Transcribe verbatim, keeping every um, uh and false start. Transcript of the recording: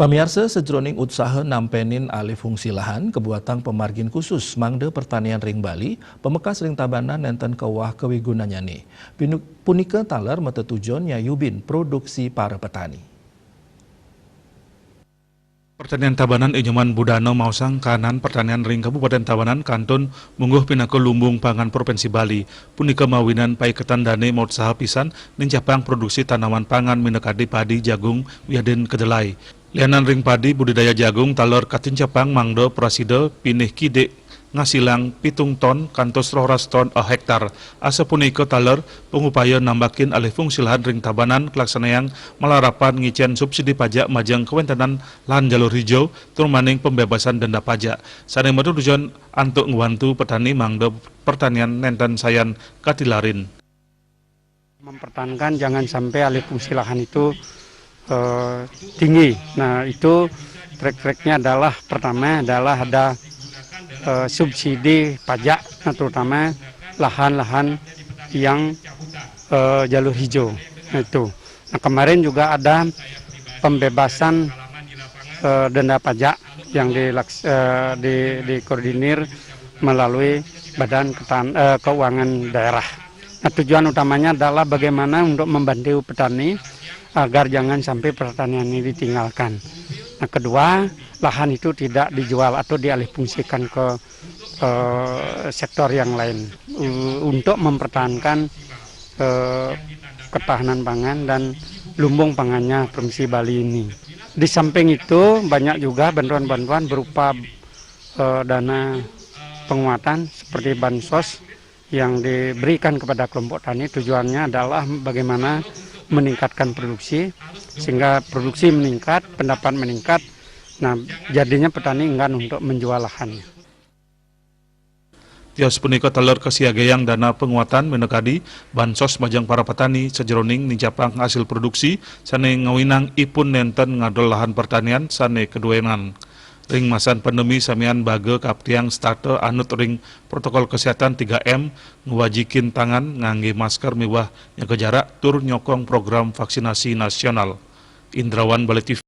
Pamiarsa, sajroning utsaha nampenin alih fungsi lahan, kabuatang pamargin khusus mangda pertanian ring Bali, pamekas ring Tabanan nenten kawah kawigunannyane. Pinu-, punika taler matetujon nyayubin produksi para petani. Pertanian Tabanan I Nyoman Budana maosang kahanan pertanian ring Kabupaten Tabanan kantun mungguh pinaka lumbung pangan Provinsi Bali. Punika mawinan paiketan dane mautsaha pisan nincapang produksi tanaman pangan minakadi padi, jagung, wiadin kedelai. Lianan ring padi, budidaya jagung taler katincapang mangda prasida pinih kidik ngasilang pitung ton kantos roras ton a hektar. Asapunika taler pangupaya nambakin alih fungsi lahan ring Tabanan kalaksanayang malarapan ngicen subsidi pajak majeng kawentenan lahan jalur hijau tur maning pembebasan denda pajak sane matetujon antuk ngwantu petani mangda pertanian nenten sayan katilarin. Mempertahankan jangan sampai alih fungsi lahan itu eh, tinggi. Nah, itu track-tracknya adalah, pertama adalah ada eh, subsidi pajak, nah, terutama lahan-lahan yang eh, jalur hijau. Nah, itu. Nah, kemarin juga ada pembebasan eh, denda pajak yang dilaks- eh, di, dikoordinir melalui Badan Ketan- eh, Keuangan Daerah. Nah, tujuan utamanya adalah bagaimana untuk membantu petani agar jangan sampai pertanian ini ditinggalkan. Nah, kedua, lahan itu tidak dijual atau dialihfungsikan ke eh, sektor yang lain u- untuk mempertahankan eh, ketahanan pangan dan lumbung pangannya Provinsi Bali ini. Di samping itu, banyak juga bantuan-bantuan berupa eh, dana penguatan seperti bansos yang diberikan kepada kelompok tani. Tujuannya adalah bagaimana meningkatkan produksi, sehingga produksi meningkat, pendapat meningkat. Nah, jadinya petani enggan untuk menjual lahannya. Tios punika taler kasiagayang dana penguatan minakadi bansos majeng para petani sajeroning nincapang hasil produksi sane ngawinang ipun nenten ngadol lahan pertanian sane kaduenan. Ring masan pandemi, samian baga kaptiang setata anut ring protokol kesehatan tiga M, ngwajikin tangan, ngangge masker miwah nyaga jarak, tur nyokong program vaksinasi nasional. Indrawan, Bali T V.